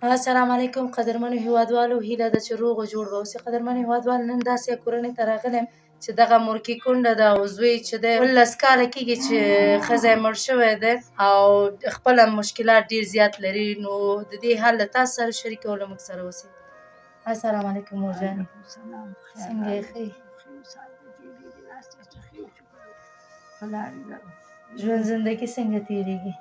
السلام علیکم قدرمنو هیوادوالو، هیله ده چې روغ او جوړ به اوسئ. قدرمن هیوادوال، نن داسې کورنۍ ته راغلی یم چې دغه مورکې کونډه ده او زوی چې دی 19 کاله کېږي چې ښځه یې مړ شوی دی او خپله مشکلات ډېر زیات لري. نو د دې حل له تاسو سره شریکوو، له موږ سره اوسئ. السلام علیکم مور جانې. سلام. څنګه یې؟ ښه یې؟ ژوند زندګي څنګه تېرېږي؟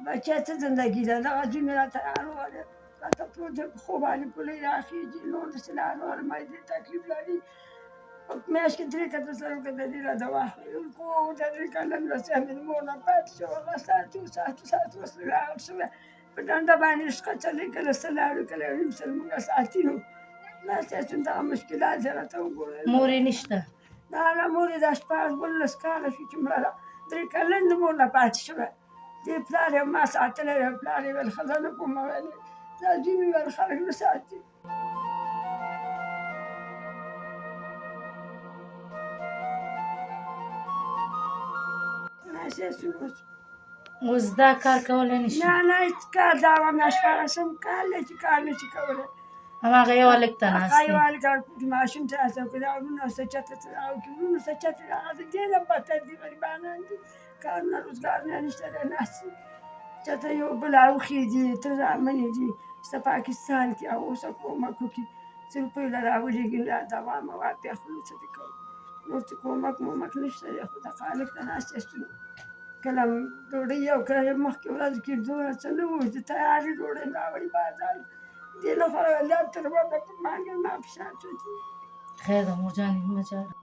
بچیا، څه زندګي ده؟ دغه زوی مې راته ناروغه دی، راته پروت دی، په خوب باندې پولۍ راخېژي، نور داسې ناروغه معدې تکلیف لري. په میاشت کې درې کته څلور کته دې له دوا خوري. کور ته 3 کلن لمسی مې د مور نه پاتې شو، هغه ساتو ساتو ساتو، اوس راغل شوی، په ډنډه باندې شخه چلوي. کله 100 وي، کله 1.5 سل. موږ ساتي نو ناست یاستو. دغه مشکلات یې راته وګورئ. مور یې نشته؟ نه نه، مور یې دا 16، 18 کاله شو چې مړه ده. 3 کلن د مور نه پاتې شوی. دې پلار یې ما ساتلی دی. پلار یې ویل ښځه نه کومه، ویل دا زوی مې ویل خلک نه ساتي. ناست یاستو اوس. اوس دا کار کولی نه شي؟ نه نه، هېڅ کار. دا وه 16 کال دی چې کار نه شي کولی. هماغه یو هلک ته ناست هغه دی. یو هلک ماشوم ته ناست دی. دا وروڼه څه چته څه او وروڼه څه چته، هغه د دې نه بدتر دي، غریبانان دي، کارونه روزګارونه نشته دی، ناست دي. چته یو بل اوښي دي، ته زامنې دي څه پاکستان کې، هغو څه کومک وکړي، څه روپۍ له راولېږي، دا دوا موا پرې اخلو. څه دې کوو؟ نور څه کومک مومک نشته دی، خو د خالق ته ناست یاستو. کله ډوډۍ یو کله مخکې ورځ کې دومره څه نه وو چې تیارې ډوډۍ راوړي بازار دې نه خوړل. دا تر وږه په مانګه ما فشار شو. خیر ده مور جانې، مه ژاړه.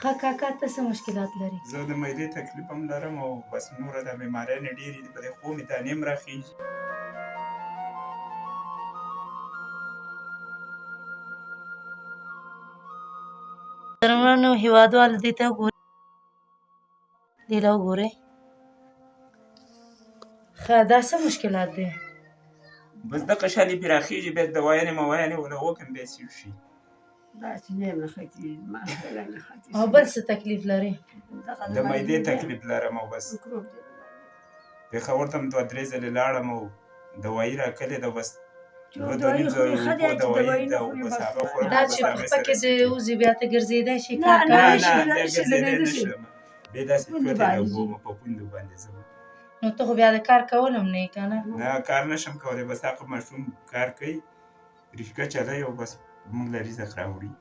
ښه کاکا، ته څه مشکلات لرې؟ زه د معدې تکلیف هم لرم او بس نوره دا بیماریانې ډېرې دي. په دې خو مې دانې هم راخېژي. قدرمنو هیوادوالو، دې ته وګورئ، دې له وګورئ. ښه، دا څه مشکلات دي؟ بس دغه شانې پرې راخېژي، بیا دوایانې موایانې وله وکړم، بیا سیټ شي. داسې نه یم نښتې، ما خپله نښتې. او بل څه تکلیف لرې؟ د معدې تکلیف لرم او بس. میکروب دی. پېښور ته هم دوه درې ځلې لاړم او دوایي راکړې ده، بس چې دوه دوه دوایي نیم زره خوري ښه دی، روپو چې دوایي دوایي ده نه او خوري بس بس. هغه خورم. دا بس چې هغې په سره کې سیټ. د وځي، بیا ته ګرځېدای شي؟ نه، کار نه، نه کولی نه شي؟ نه، بیا نشي، ګرځېدی نه شي. نه شم، بیا داسې پوندې پروت باندې لګوم، په پوندو باندې ځم. نو ته خو بیا د کار کول هم نه یې که نه؟ نه، کار نه شم کولی. بس هغه ماشوم کار کوي، ریشکه چلوي او بس موږ له رزق راوړي.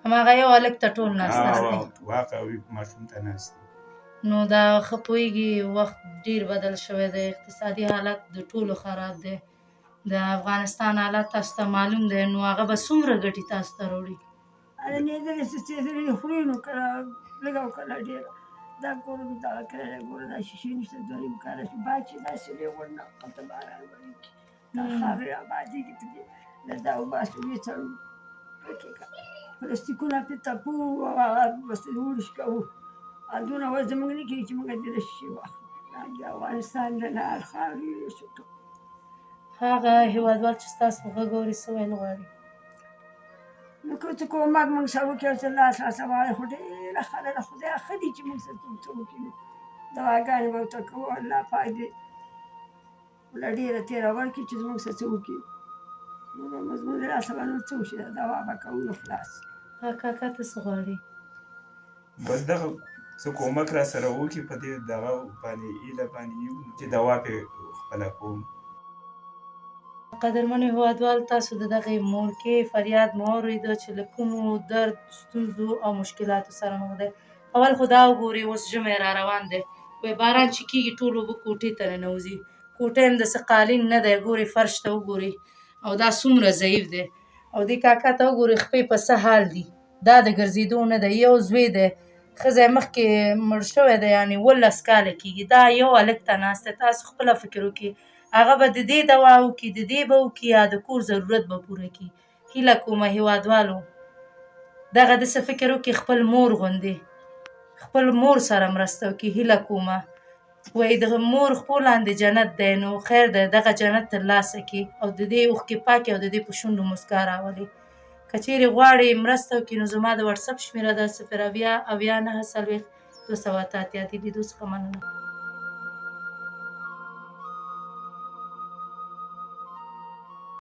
هماغه یو هلک ته ټول ناست دی؟ واقع ماشوم ته ناست دی. نو دا ښه پوهېږي، وخت ډېر بدل شوی دی، اقتصادي حالت د ټولو خراب دی، د افغانستان حالت تاسو ته معلوم دی. نو هغه به څومره ګټي تاسو ته راوړي؟ هله نېدلې څه څېدلې خوري، نو کله لږه او کله ډېره. دا ګوره مې دغه کړی دی، ګوره دا شیشې نشته. 2.5 کاله شو، باد چې داسې دی ورنه هلته باران ورېږي، دا خاورې آبادېږي په دې. له دا وباسو، ویې څړو، پکې که پلاستیکونه پرې تپو او هغه بس ورش کوو. دونه وس زموږ نه کېږي چې موږ دې له شیشې واخلو. دا د افغانستان د نهر خاورې شو. هغه هیوادوال چې ستاسو غږ اوري، څه ویل غواړي؟ نو که څه کومک موږ سره وکړي او څه لاس راسره وغواړي، خو ډېره ښه ده. خدای ښه دي چې موږ سره څوک څه وکړي، نو دواګانې به ورته کوو. الله پاک دې له ډېره تېره ورکړي چې زموږ سره څه وکړي. نو زموږ له لاسه به نور څه وشي؟ دوا به کوو نو خلاص. ها کاکا، ته څه غواړې؟ بس دغه څه کومک را سره وکړي، په دې دغه باندې هیله باندې یو چې دوا پرې خپله کوم. قدرمنو هیوادوال، تاسو د دغې مورکې فریاد مو اورېده چې له کومو درد، ستونزو او مشکلاتو سره مخ دی. اول خو دا وګورئ، اوس ژمی را روان دی، وایي باران چې کېږي ټول اوبه کوټې ته ننوځي. کوټه هم د څه قالین نه دی، ګورئ فرش ته وګورئ او دا څومره ضعیف دی. او دې کاکا ته وګورئ، خپې په څه حال دي، دا د ګرځېدو نه دی. یو زوی دی، ښځه یې مخکې مړ شوی دی، یعنې 18 کاله کېږي، دا یو هلک ته ناست دی. تاسو خپله فکر وکړئ، هغه به د دې دوا وکړي، د دې به وکړي یا د کور ضرورت به پوره کړي؟ هیله کومه هیوادوالو، دغه داسې فکر وکړي، خپل مور غوندې خپل مور سره مرسته وکړي. هیله کومه، وایي د مور خپو لاندې جنت دی، نو خیر دی، دغه جنت ترلاسه کړي او د دې اوښکې پاکې او د دې په شونډو مسکا راولي. که چیرې غواړئ مرسته وکړي، نو زما د واتساپ شمېره ده 070 70 49 288. د لیدو څخه مننه.